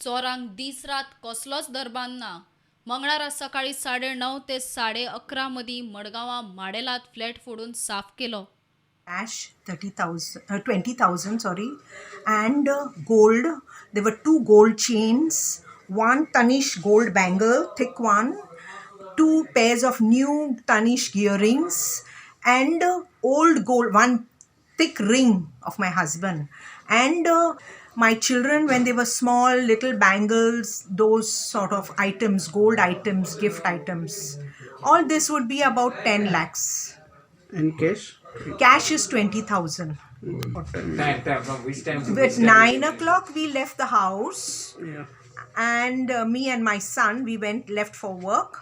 चोरांक दीस रात कसलोच दरबान ना. मंगळारा सकाळी 9:30 ते 11:30 मदीं मडगांवां माडेलात फ्लॅट फोडून साफ केलो. Cash 30,000, 20,000, sorry, and gold. There were 2 gold chains, 1 Tanishq gold bangle, thick one, 2 pairs of new Tanishq earrings, and old gold, 1 thick ring of my husband, and my children when they were small, little bangles, those sort of items, gold items, gift items. All this would be about 10 lakhs. And cash? Cash is 20,000. What time? Time, from which time to At which time? 9 o'clock we left the house. Yeah. And me and my son, we left for work.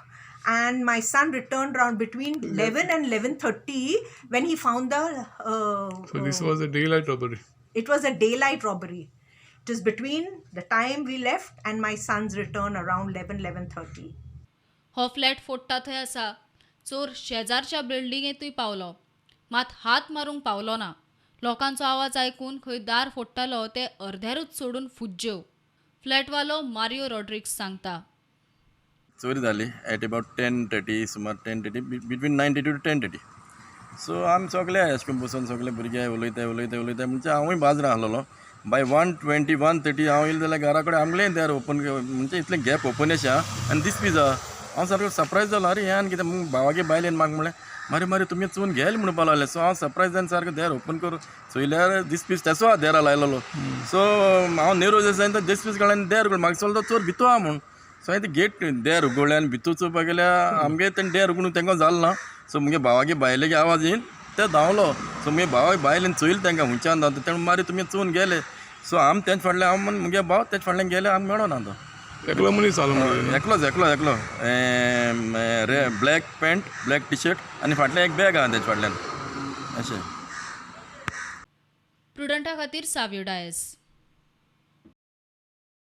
And my son returned around between 11 and 11:30 when he found the... So this was a daylight robbery. It was a daylight robbery. It is between the time we left and my son's return around 11:30. हो flat फोडटा थंय आसा. चोर शेजारच्या बिल्डिंगेंतूय पावलो, मात हात मारूंक पावलो ना. लोकांचो आवाज आयकून खंय दार फोडटालो ते अर्ध्यारूच सोडून फुज्ज्यो. फ्लॅटवालो मारियो रॉड्रिक्स सांगता, चोरी जाली एट अबावट 10:30, सुमार 10:30, बिटवीन 9:30 टू 10:30. सो आमी सगळे अशें करून बसून सगळे भुरगे उलयता उलयता उलयता म्हणजे हांवूय बाजरां आसलेलो. बाय 1:20 1:30 हांव येयलें जाल्यार घरा कडेन आमगेलें दार ओपन, म्हणजे इतलें गॅप ओपन अशें आहा आनी दिसपी जा. हांव सारको सरप्रायज जालो, अरे हें आनी कितें. भावागे बायलेन म्हाका म्हणलें, मारे मारे तुमी चोवन घेल म्हणपाक लागले. सो हांव सरप्रायज जावन सारको दार ओपन करून चोयल्यार दिसपीस तेसो आहा दारा लायलेलो. सो हांव नेरोज आसा आनी तो दिसपीस काडलो आनी दार उगडलो. म्हाका दिसलो तो चोर भितू आहा म्हूण. सो हांवें गेट दार उगडलें आनी भितू चोवपाक गेल्यार आमगे तेणें दार उगडून तांकां जालें ना. सो मुगे भावागे बायलेगे आवाज येयन ते धांवलो. सो मुगे भावाक बायलेन चोयलें तांकां हुंच्यान धांवता तेणें मारी तुमी चोवन गेले. सो आमी तेंचे फाटल्यान, हांव मुगे भाव तेंचे फाटल्यान गेले, आमी मेळोना तो. एकलो मनीस आलो म्हणून एकलोच एकलो एकलो रे black pant, black T shirt आनी फाटल्यान एक बॅग आहा तेच्या फाटल्यान अशें. प्रुडंटा खातीर सावियो डायस.